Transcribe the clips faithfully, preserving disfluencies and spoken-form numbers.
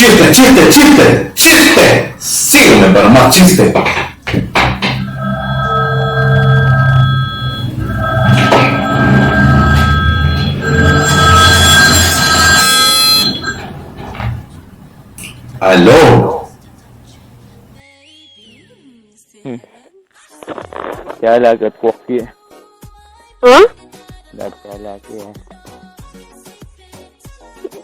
Chiste, chiste, chiste, chiste. Sígueme para más chiste. Aló. Chala ka kwok ki. Ha? Da chala ki.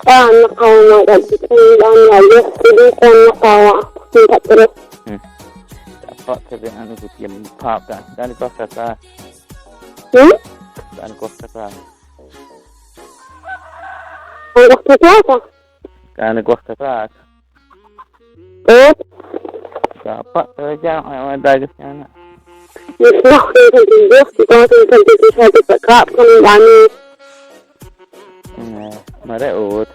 Ah, nakawa na ka dito na na yo. Hindi ko nakawa. Hindi ko. Hmm. Dapat sabi ano ko yung pop ka. Dan ko sa ka. Hmm? Dan ko sa ka. Ang gusto ko ka. Kan ko sa ka. Eh? Dapat sabi ang mga dagas niya na. Mismo, hindi ko sa ka. Kung ano. Mare ut.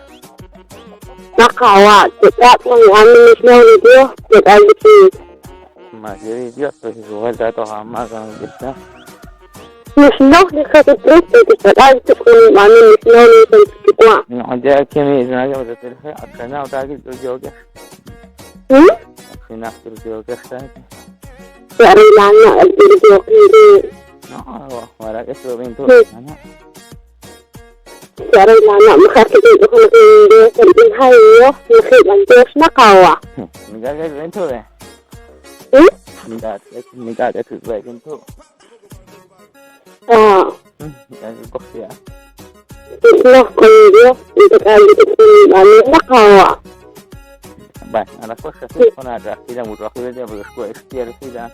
Nakawa, kita kung ano mismo ni Dios, kita gitu. Masih Dios tuh sudah tuh sama kan gitu. Mismo di ka gitu, kita kan kung ano mismo ni kita. No, ya que me dice, no, yo te dije, acá no, está aquí tú yo que. Hmm? Así no, tú yo que está. Pero la no, el yo que. No, ahora que estuve bien tú. Cara na na makakita ko na kung hindi ko din hayo, nakita ang Diyos nakawa. Nagagay ko ito eh. Hmm? Nagagay, nagagay ko ba ito? Ah. Nagagay ko siya. Isla ko yung Diyos, ito ka dito kung ano nakawa. Ba, anak ko sa ko na da, sila mo ako na diyan, ko expired sila.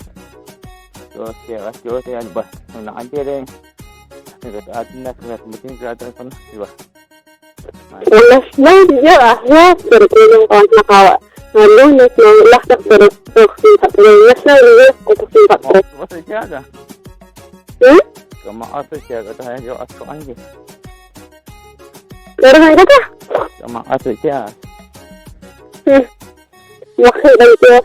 Yo siya, yo siya ba? Nang anjir eh. Nagkataat na, nagkataat na, di ba? Mas na dia ah, ya, pero kulang ko ang nakawa. Ano, mas nang laksak, pero, pero, mas na dia ko sa simpat ko. Mas siya ka. Hmm? Kama ato siya ka tayo yo at ko anjir. Pero may ka. Kama ato siya. Hmm. Makita ko.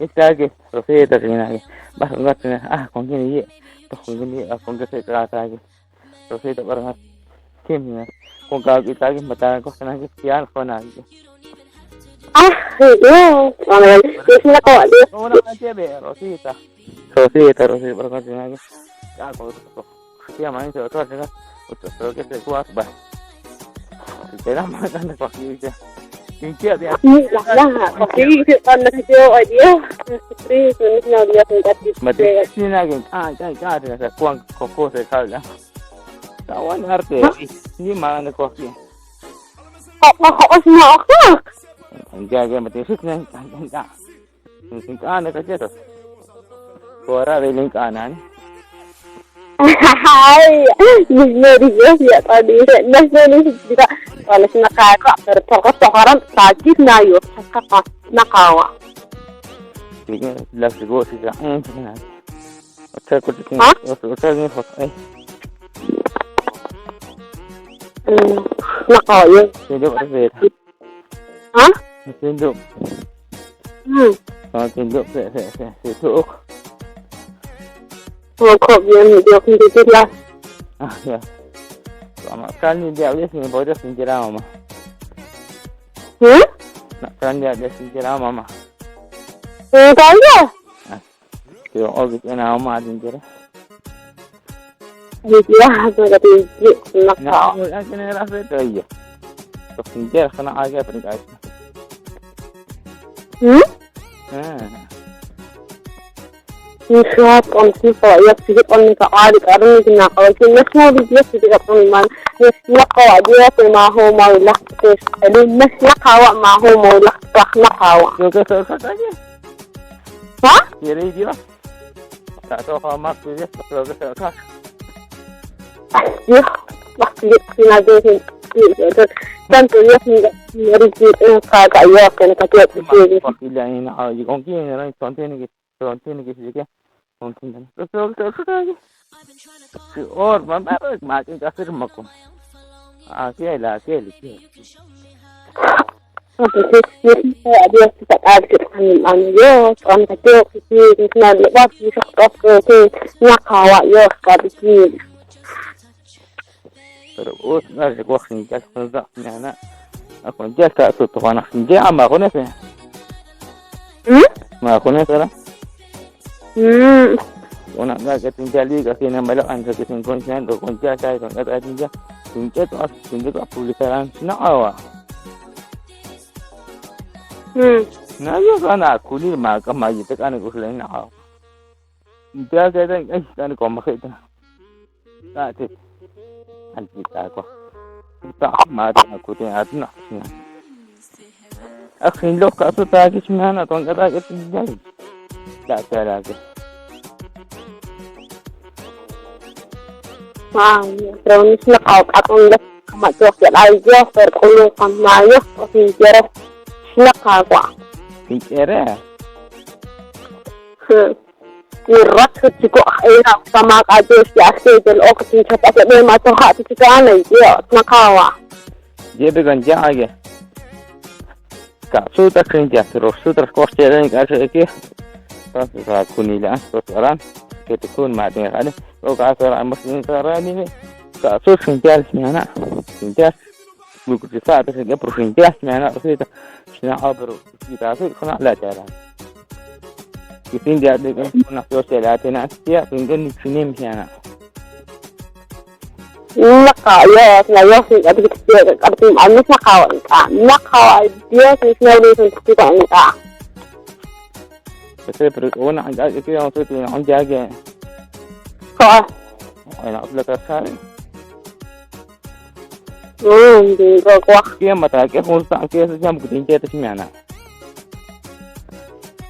Esta que, Rosita, que viene. Vas con gato, ah, con quién y, pues con quién y, ah, con qué se trata que. Rosita, para más. ¿Quién viene? Con gato y tal, que matar con gato, que ya no con nadie. ᱟᱦ, ᱦᱮᱸ, ᱚᱱᱟ ᱤᱥᱤᱱ ᱟᱠᱟᱫ ᱜᱮᱭᱟ᱾ ᱚᱱᱟ ᱪᱮᱫ ᱵᱮ, ᱨᱚᱥᱤ ᱜᱮᱛᱟ᱾ ᱨᱚᱥᱤ ᱜᱮᱛᱟ, ᱨᱚᱥᱤ ᱵᱟᱨ ᱠᱚ ᱡᱚᱢᱟ ᱜᱮ᱾ ᱪᱟ ᱠᱚ, ᱠᱚ, ᱠᱚ᱾ ᱪᱮᱫ ᱮᱢ ᱟᱹᱭᱩᱵ ᱥᱮᱫ ᱩᱛᱟᱹᱨ ᱠᱮᱫᱟ? ᱩᱛᱟᱹᱨ ᱩᱛᱟᱹᱨ ᱠᱮᱫ ᱛᱮ ᱠᱚ ᱟᱥ ᱵᱟᱭ᱾ ᱪᱮᱫᱟᱜ ᱵᱟᱝ ᱠᱟᱱ ᱛᱟᱠᱚᱣᱟ ᱠᱤ ᱵᱩᱡᱷᱟᱹᱣ? ᱤᱧ ᱪᱮᱫ ᱟᱫᱮᱭᱟ? ᱤᱧ ᱞᱟᱸᱜᱟ ᱦᱟᱸᱜ, ᱠᱚᱯᱤ ᱜᱮ ᱵᱩᱡᱷᱟᱹᱜ ᱠᱟᱱ ᱛᱟᱦᱮᱸ ᱡᱮ, ᱚᱭ ᱤᱭᱟᱹ, ᱥᱩᱠᱨᱤ ᱥᱩᱱᱤ ᱧᱟᱢ ᱜᱮᱭᱟ ᱥᱮ ᱪᱮᱫ? ᱵᱟᱴᱤ ᱥᱤᱱᱟ ᱜᱮ, ᱠᱟ, ᱠᱟ, ᱠᱟ, ᱠᱟ, ᱠᱚᱣᱟᱝ, ᱠᱚᱠᱚ ᱥᱮ ᱠᱷᱟᱣ ᱡᱟ᱾ ᱛᱟᱣᱟᱱ ᱟᱨ ᱛᱮ, ᱦᱮᱸ? ᱤᱧ ᱢᱟ ᱱᱮ ᱠᱚᱯᱤ᱾ ᱦᱚᱸᱜ, ᱦᱚᱸᱜ, ᱦᱚᱸᱜ, ᱦᱚᱸᱜ᱾ ᱡᱟ ᱜᱮ ᱢᱟᱛᱮ ᱥᱩᱠ ᱱᱮ, ᱠᱟ, ᱠᱟ, ᱠᱟ᱾ ᱱᱤᱝᱠᱟᱹ ᱟᱱ ᱠᱟᱪᱮ ᱛᱚ᱾ ᱠᱚᱨᱟ ᱨᱮ ᱱᱤᱝᱠᱟᱹ ᱟᱱ ᱟᱱ᱾ ᱦᱟᱭ, ᱵᱤᱡᱽᱱᱟᱹᱨᱤ ᱜᱮ ᱦᱩᱭᱩᱜ ᱛᱟᱹᱰᱤ ᱨᱮ ᱱᱮᱥ ᱫᱚ ᱱᱤᱥ ᱫᱤᱜᱟ᱾ ᱠᱚᱞᱮᱡᱽ ᱱᱟᱠᱟ ᱠᱚ ᱟᱯᱮ ᱨᱮ ᱛᱚᱠᱚ ᱥᱚᱦᱚᱨᱟᱢ ᱛᱟᱡᱤ ᱱᱟᱭᱚ ᱥᱟᱠᱟ ᱱᱟᱠᱟᱣᱟ᱾ ᱴᱷᱤᱠ ᱜᱮ, ᱞᱟᱥ ᱜᱚ ᱥᱤ ᱡᱟ, ᱮᱸ, ᱴᱷᱤᱠ ᱜᱮ᱾ ᱟᱪᱪᱷᱟ, ᱠᱚ ᱴᱷᱤᱠ ᱜᱮ᱾ ᱦᱮᱸ? ᱟᱪᱪᱷᱟ, ᱜᱮ ᱦᱚᱥ-, ᱮᱭ᱾ ᱦᱩᱸ, ᱱᱟᱠᱟᱣᱟ ᱤᱭᱟᱹ᱾ ᱪᱮᱫ ᱫᱚ ᱵᱟᱨᱮ ᱨᱮ? ᱦᱮᱸ? ᱥᱤᱸᱫᱩ᱾ ᱦᱩᱸ᱾ ᱦᱚᱸ, ᱥᱤᱸᱫᱩ ᱥᱮ, ᱥᱮ, ᱥᱮ, ᱥᱤᱸᱫᱩ᱾ ᱦᱚᱸ, ᱠᱷᱚᱵ ᱜᱮ ᱢᱤᱫ ᱡᱚᱠᱷᱚᱱ ᱫᱚ ᱪᱮᱫ ᱞᱟ? ᱟᱪᱪᱷᱟ᱾ ᱛᱚ, ᱟᱢᱟᱜ ᱠᱟᱹᱢᱤ ᱫᱮᱭᱟ ᱩᱭᱦᱟᱹᱨ ᱥᱤᱸᱜᱮ ᱵᱚᱡᱚ ᱥᱤᱸᱜᱮ ᱨᱟᱢ ᱟᱢᱟ᱾ ᱦᱩᱸ? ᱱᱟᱜ ᱠᱟᱹᱢᱤ ᱫᱮᱭᱟ ᱩᱭᱦᱟᱹᱨ ᱥᱤᱸᱜᱮ ᱨᱟᱢ ᱟᱢᱟ᱾ ᱦᱮᱸ, ᱛᱟᱭ ᱜᱮ? ᱟᱪᱪᱷᱟ᱾ ᱛᱚ, ᱚ, ᱜᱤᱛᱤᱡ ᱮᱱᱟ, ᱟᱢ ᱢᱟ ᱟᱹᱰᱤ ᱫᱤᱱ ᱨᱮ᱾ ᱦᱤᱡᱩᱜᱼᱟ, ᱦᱟᱯᱮ ᱠᱟᱹᱴᱤᱡ ᱦᱤᱡᱩᱜ ᱠᱟᱱᱟ ᱱᱟᱯᱟᱭ ᱠᱚ᱾ ᱚᱲᱟᱜ ᱠᱟᱱᱟ, ᱨᱟᱥ ᱨᱮ ᱛᱚ ᱤᱭᱟᱹ᱾ ᱛᱚ, ᱥᱤᱸᱜᱮ ᱠᱟᱱᱟ, ᱟᱡ ᱜᱮ ᱟᱹᱰᱤ ᱠᱟᱡ᱾ ᱦᱩᱸ? ᱦᱮᱸ᱾ ᱱᱤᱥᱣᱟᱛ ᱚᱱᱥᱤ ᱠᱚ ᱤᱭᱟᱹ ᱥᱤᱡᱤ ᱚᱱ ᱱᱤᱠᱟ ᱟᱹᱰᱤ ᱠᱟᱨᱚᱱ ᱱᱤᱠᱟ ᱱᱟ ᱠᱚ ᱠᱤ ᱱᱮᱥᱱᱟᱞ ᱵᱤᱡᱽᱱᱮᱥ ᱥᱤᱡᱤ ᱠᱟᱛᱚᱱ ᱢᱟᱱ ᱱᱮᱥᱱᱟ ᱠᱚ ᱟᱹᱰᱤ ᱛᱮ ᱢᱟ ᱦᱚ ᱢᱟ ᱞᱟᱠ ᱛᱮ ᱟᱹᱰᱤ ᱱᱮᱥᱱᱟ ᱠᱷᱟᱣᱟ ᱢᱟ ᱦᱚ ᱢᱟ ᱞᱟᱠ ᱛᱟᱠ ᱱᱟ ᱠᱷᱟᱣᱟ᱾ ᱛᱚ ᱠᱮ ᱥᱚᱨᱠᱟᱨ ᱠᱟ ᱜᱮ? ᱦᱟ? ᱪᱮᱫ ᱮ ᱦᱤᱡᱩᱜᱼᱟ? ᱛᱟᱛᱚ ᱦᱚ ᱢᱟ ᱛᱩᱭᱮ ᱛᱚ ᱠᱮ ᱥᱚᱨᱠᱟᱨ᱾ ᱤᱭᱟᱹ, ᱵᱟᱠ ᱤᱭᱟᱹ ᱠᱤᱱᱟ ᱡᱮ ᱦᱤᱡᱩᱜ ᱛᱟᱱ ᱛᱚ ᱤᱭᱟᱹ ᱠᱤᱱᱟ ᱨᱤᱡᱤ ᱠᱟ ᱠᱟ ᱤᱭᱟᱹ ᱠᱟᱱ ᱠᱟ ᱪᱮᱫ ᱪᱮᱫ ᱜᱮ᱾ ᱵᱟᱠᱤ ᱞᱟᱭᱤᱱ ᱦᱚ ᱤᱭᱟᱹ ᱠᱚ ᱠᱤ ᱱᱮ ᱨᱚᱭ ᱛᱚᱱᱛᱮ ᱱᱤ ᱜᱮ ᱛᱚᱱᱛᱮ ᱱᱤ ᱜᱮ ᱥᱤᱡᱤ ᱠᱮ ᱛᱚᱱᱛᱮ ᱱᱤ ᱜᱮ ᱥᱤᱡᱤ ᱠᱮ ᱚᱨ ᱵᱟᱵᱟ ᱢᱟ ᱠᱤ ᱠᱟᱥᱤᱨ ᱢᱟᱠᱚ ᱟ ᱠᱮ ᱞᱟ ᱠᱮ ᱞᱤ ᱠᱮ ᱟᱹᱰᱤ ᱟᱹᱰᱤ ᱥᱮᱛᱟᱜ ᱟᱨ ᱪᱮᱫ ᱠᱷᱟᱱ ᱟᱢ ᱤᱭᱟᱹ ᱠᱚᱢ ᱠᱟᱛᱮ ᱠᱤ ᱠᱤ ᱠᱤ ᱞᱮᱵᱟ ᱠᱤ ᱥᱚᱠᱛᱚ ᱠᱤ ᱧᱟ ᱠᱷᱟᱣᱟ ᱤᱭᱟᱹ ᱠᱟ ᱵᱤᱠᱤ ᱛᱚᱨ ᱩᱥ ᱱᱟ ᱨᱮ ᱠᱚ ᱠᱷᱤᱱ ᱪᱟ ᱠᱷᱚᱱ ᱫᱟ ᱱᱟ ᱱᱟ Ako, ya está, su, tu, Juana. Ya, ma, con ese. ¿Mm? Ma, con ese, ¿verdad? Mm. Una, la que te ya liga, que no me lo han hecho, que se encuentran, lo con ya, ya, con ya, ya, ya. Sin que tú, sin que tú publicarán. No, agua. Mm. Na, yo gana, kuli, ma, ka, ma, yite, ka, ni, kusle, na. Ya, ya, ya, ay, ka, ni, koma, ka, ita. Ka, ti. Anti, ta, ko. Ta, ma, ta, ku, te, at, na. Akin, lo, ka, su, ta, ki, sina, na, ton, ka, ta, ki, ya. Ya, ya, ya, ya. Ay, pero ni sila ka, at, ang, ka, ma, tu, ya, ay, ya, pero, kulo, ka, ma, ya, kasi, ya, sila, ka, kwa. Sin que era. Hmm. Ni rat ke chiko, eh, na, sama ka je, si aske je, lo ke chin chat, aske de ma to ha, ti ka na, ye, na ka wa. Ye be gan ja age. Ka su ta khin ja, ro su ta ko che ren ka se ke. Ta sa kuni la, to ran. Ke te kun ma te ka ne. Lo ka sa ran mas ni ka ran ni. Ka su khin ja ni na. Khin ja. Lu ku sa ta ke pro khin ja ni na. Su ta. Sina a pero. Kita su kuna la ja la. Kisin dia de kuna so se la tena tia, tinggal ni sini miana. Naka, ya, na, ya, sin, ka, ti, ya, ka, ti, amis, naka, ka, naka, ya, sin, sina, ni, sin, ti, ka, naka. Ese pero una ya que yo soy un ya que. Ko. Ay, no, la casa. Mm, di, ko, ko. Ke mata ke hon sa ke se jam ku tin ke te miana.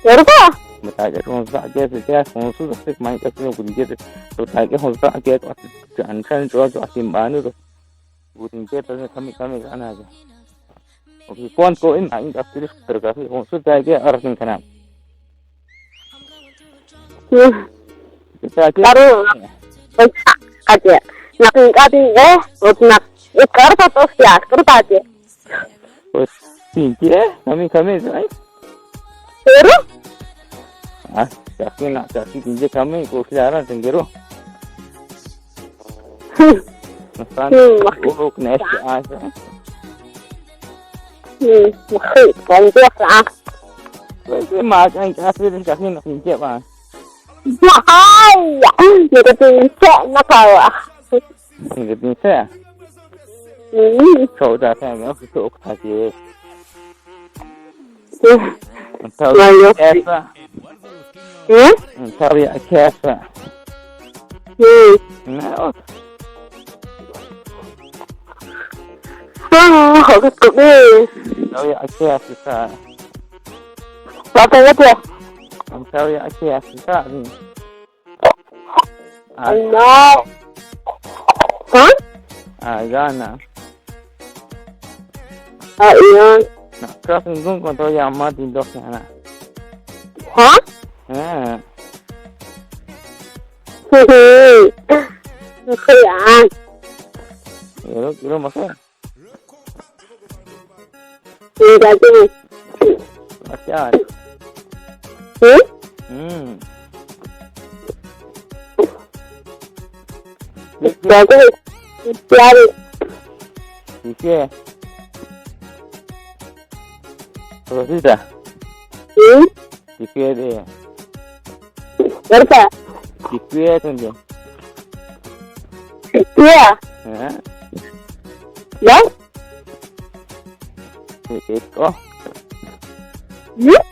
Pero ko. Mata ke hon sa ke se ke hon su se mai ke ku tin ke te. To ta ke hon sa ke ko an san to to asim banu to. Ku tin ke te kami kami ana ke. Oke, kon ko in ang ka pili pero ka hon su ta ke ar sin kana. Hmm. Kita ke. Baru. Kaje. Nak, ka, ti, eh, ut, nak. Ikar pa to siya, kar pa je. Pues, sin ke, kami, kami, ay. Pero? Ah, kasi na, kasi tinje kami, ko klara, tingero. Hmm. Nasaan? Hmm, mak- Urok na S I, eh? Hmm, makhluk kan dia lah. Wes, mas, ang kasi din kasi na pinche ba. Mahal. Nito pinche na kawa. Nito pinche. Hmm. So da sa no so ka ke. Ang tawag Mayo. Kesa. Hmm? Ang tawag Kesa. Hmm. No. Ah, ako ko eh. Ang tawag Kesa. Apa ya dia? Ang tawag Kesa. Ah, Ano? Ha? Ah, gana. Ah, iyon. Na, crossing gun con todo ya más de dos semanas. Ha? Ah. Hehe. Ano kaya? Quiero, quiero más. Hindi ko. Ayan. Hmm? Hmm. Hindi ko. Hindi ko. Sige. Rosita. Hmm? Sige, sige. Berapa? Sige, sige. Sige. Ha? Ya? Sige ko. Hmm?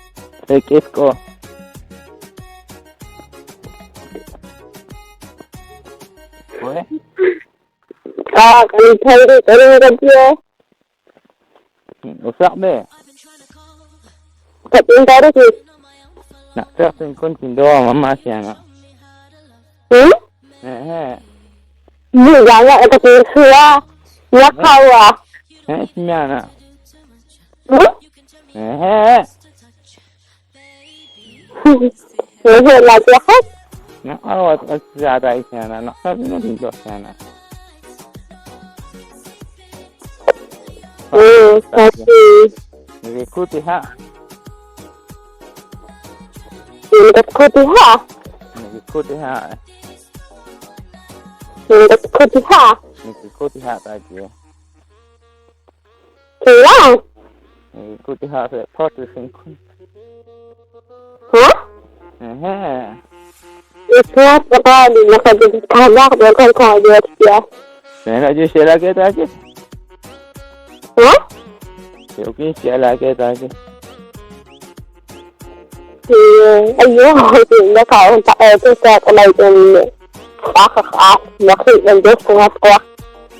Sige ko. Oy. Ah, kan tadi tadi dia. Usak be. Tapi tadi sih. Nak terus kun tindo mama siang. Hmm? Eh, eh. Ni jangan kata kira. Ya kawa. Eh, semana. Hmm? Eh, eh. Ni lagi hat. Nak awat zada isana. Nak tapi nak tindo sana. Hmm, tapi. Nikuti ha. Nikuti ha. Nikuti ha. Nikuti ha. Nikuti ha tadi. Kira. ᱠᱩᱴᱤ ᱦᱟᱸᱜ ᱥᱮ ᱯᱷᱚᱴ ᱥᱤᱝ ᱠᱷᱚᱱ᱾ ᱦᱮᱸ? ᱦᱮᱸ, ᱦᱮᱸ᱾ Smart ᱯᱟᱴᱟ ᱟᱹᱰᱤ ᱱᱟᱯᱟᱭ ᱜᱮ ᱛᱟᱦᱮᱱᱟ, ᱢᱮᱱᱠᱷᱟᱱ ᱠᱷᱚᱱ ᱟᱹᱰᱤ ᱟᱸᱴ ᱜᱮᱭᱟ᱾ ᱢᱮᱱᱟᱜ ᱡᱮ ᱥᱮᱬᱟ ᱜᱮ ᱛᱟᱦᱮᱸ ᱪᱮᱫ? ᱦᱮᱸ? ᱪᱮᱫ ᱠᱤᱱ ᱥᱮᱬᱟ ᱜᱮ ᱛᱟᱦᱮᱸ ᱪᱮᱫ? ᱦᱮᱸ, ᱟᱭᱳ, ᱪᱮᱫ ᱞᱮᱠᱟ ᱚᱱᱠᱟ ᱮ ᱪᱮᱥᱴᱟ ᱠᱟᱱᱟᱭ ᱡᱮ ᱟᱦ, ᱟᱦ, ᱟᱦ, ᱵᱟᱠᱷᱟᱡ ᱵᱚᱱ ᱫᱳᱥ ᱠᱚ ᱦᱟᱛ ᱠᱚᱣᱟ᱾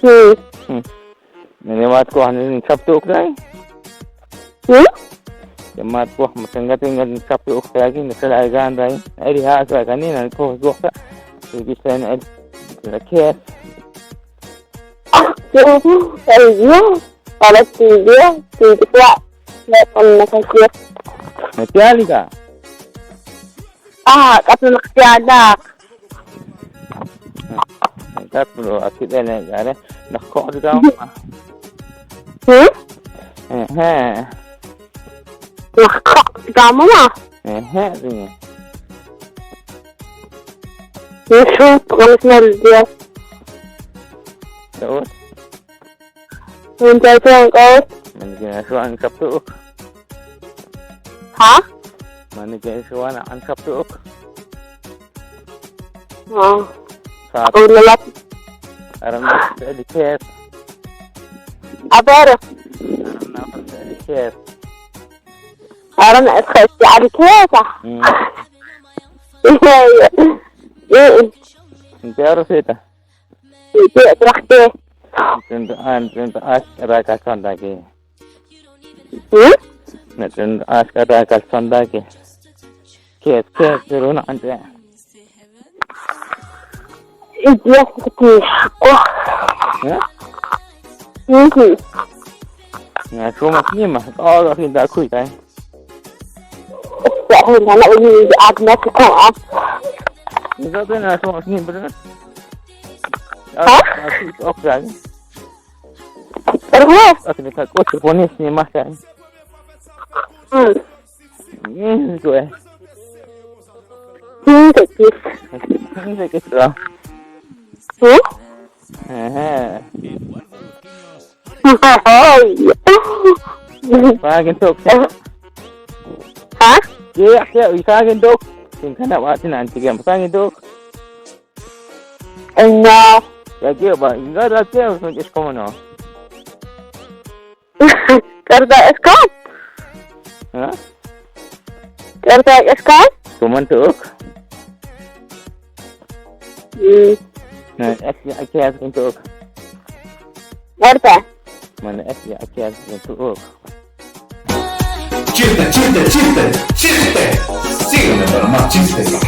ᱦᱩᱸ᱾ ᱦᱩᱸ᱾ ᱱᱤᱭᱟᱹ ᱢᱟᱛ ᱠᱚ ᱦᱟᱱᱮ ᱱᱤᱝᱠᱟᱹ ᱛᱩᱫ ᱠᱟᱱᱟᱭ᱾ ᱦᱩᱸ? ᱡᱮ ᱢᱟᱛ ᱠᱚ ᱢᱤᱫᱴᱟᱝ ᱜᱟᱛᱮ ᱜᱟᱛᱮ ᱱᱤᱝᱠᱟᱹ ᱛᱩᱫ ᱠᱟᱱᱟᱭ ᱜᱮ, ᱱᱤᱝᱠᱟᱹ ᱞᱟᱭ ᱜᱟᱱ ᱫᱟᱭ᱾ ᱟᱹᱰᱤ ᱦᱟᱥ ᱟᱭ ᱠᱟᱹᱱᱤ, ᱱᱟᱹᱭ ᱠᱚ ᱦᱤᱡᱩᱜ ᱠᱟᱱ᱾ ᱛᱩᱭ ᱵᱤᱥᱟᱭ ᱱᱟᱹᱭ ᱨᱟᱠᱷᱮ᱾ ᱪᱮᱫ ᱦᱚᱸ ᱵᱟᱝ, ᱟᱹᱭᱩᱵ ᱜᱮᱭᱟ, ᱯᱟᱨᱟᱵᱽ ᱴᱷᱤᱠ ᱜᱮᱭᱟ, ᱛᱤ ᱛᱟᱠᱚᱣᱟᱜ ᱢᱮᱫ ᱠᱚ ᱱᱟᱯᱟᱭ ᱜᱮᱭᱟ᱾ ᱢᱮᱛᱟᱭᱟ ᱞᱮᱠᱟ᱾ ᱟᱦ, ᱠᱟᱛᱷᱟ ᱱᱟᱠᱷᱟ ᱪᱟ ᱫᱟᱜ᱾ ᱦᱮᱸ, ᱛᱟᱨᱯᱚᱨᱮ ᱟᱨ ᱪᱮᱫ ᱮ ᱞᱟᱹᱭ ᱮᱫᱟ? ᱟᱨᱮ, ᱱᱟᱠᱷᱚᱜ ᱨᱮᱫᱚ ᱦᱩᱸ? ᱦᱮᱸ, ᱦᱮᱸ᱾ ᱱᱟᱠᱷᱚᱜ ᱨᱮᱫᱚ ᱢᱟᱢᱟ? ᱦᱮᱸ, ᱦᱮᱸ, ᱨᱤᱧᱟ᱾ ᱱᱤᱥᱩ, ᱵᱟᱝ ᱥᱢᱮᱞ ᱜᱮᱭᱟ᱾ ᱛᱚ? ᱢᱮᱱ ᱪᱟᱭ ᱛᱮ ᱚᱱᱠᱟ᱾ ᱢᱟᱱᱮ ᱠᱤ ᱱᱟᱥᱩᱣᱟᱱ ᱠᱟᱯᱴᱩ ᱩᱠ᱾ ᱦᱟ? ᱢᱟᱱᱮ ᱠᱤ ᱱᱟᱥᱩᱣᱟᱱ ᱟᱱ ᱠᱟᱯᱴᱩ ᱩᱠ᱾ ᱦᱚᱸ᱾ ᱥᱟᱛ᱾ ᱟᱵᱚ ᱞᱚᱞᱟᱴ᱾ ᱟᱨ ᱚᱱᱟ ᱠᱚᱛᱮ ᱟᱹᱰᱤ ᱠᱷᱮᱛ᱾ ᱟᱵᱟᱨ᱾ ᱟᱨ ᱚᱱᱟ ᱠᱚᱛᱮ ᱟᱹᱰᱤ ᱠᱷᱮᱛ᱾ ᱟᱨ ᱚᱱᱟ ᱠᱷᱚᱡ ᱟᱹᱰᱤ ᱠᱷᱮᱛ᱾ ᱦᱩᱸ᱾ ᱤᱭᱟᱹ, ᱤᱭᱟᱹ᱾ ᱤᱱᱠᱟᱹ ᱟᱨᱚ ᱥᱮᱛᱟ᱾ ᱪᱮᱫ ᱨᱟᱥᱛᱟ? ᱢᱤᱫᱴᱮᱱ ᱫᱚ ᱟᱨ ᱢᱤᱫᱴᱮᱱ ᱫᱚ ᱟᱨ ᱨᱟᱠᱟ ᱠᱷᱟᱱ ᱫᱟᱜᱮ᱾ ᱦᱮᱸ? ᱢᱤᱫᱴᱮᱱ ᱫᱚ ᱟᱨ ᱨᱟᱠᱟ ᱠᱷᱟᱱ ᱫᱟᱜᱮ᱾ ᱠᱷᱮᱛ, ᱠᱷᱮᱛ ᱨᱮ ᱢᱮᱱᱟᱜ ᱟᱱᱛᱮ᱾ ᱤᱫᱤᱭᱟ ᱠᱚ᱾ ᱦᱮᱸ? ᱦᱩᱸ, ᱦᱩᱸ᱾ ᱦᱮᱸ, ᱥᱚᱢᱟᱡᱽ ᱱᱤᱭᱮ ᱢᱟ, ᱚ, ᱫᱟᱜ ᱠᱷᱩᱭ ᱛᱟᱭ᱾ ᱪᱮᱫ ᱦᱚᱸ ᱡᱟᱦᱟᱱᱟᱜ ᱵᱟᱹᱧ ᱞᱟᱹᱭᱫᱟ, ᱟᱨ ᱢᱚᱡᱽ ᱠᱟᱛᱷᱟ᱾ ᱱᱤᱛᱚᱜ ᱫᱚ ᱱᱚᱣᱟ ᱥᱚᱢᱚᱭ ᱥᱤᱧ ᱵᱮᱲᱟ᱾ ᱟᱨ ᱦᱮᱸ? ᱟᱨ ᱥᱩᱡ ᱚᱠ ᱨᱮ᱾ ᱟᱨ ᱦᱚᱸ? ᱟᱨ ᱱᱤᱛᱚᱜ ᱠᱚ ᱪᱮᱫ ᱵᱚᱱ ᱥᱤᱱᱮᱢᱟ ᱥᱮ? ᱦᱩᱸ᱾ ᱦᱩᱸ, ᱡᱚᱭ᱾ ᱦᱩᱸ, ᱪᱮᱫ ᱪᱮᱫ? ᱦᱩᱸ, ᱪᱮᱫ ᱪᱮᱫ ᱫᱚ? ᱦᱩᱸ? ᱦᱮᱸ, ᱦᱮᱸ᱾ ᱦᱳᱭ᱾ Pagintok. Ha? Ke, ke, ikagintok. Tingkana watin antigem. Pagintok. Enggak. Ya, ke, ba, enggak ada ke, untuk es komono. Kerja es kom? Ha? Kerja es kom? Kuman tuk. Hmm. Nah, es ya, es untuk. Kerja. Mana es ya, es untuk. Chiste, chiste, chiste, chiste. Sígueme para más chistes.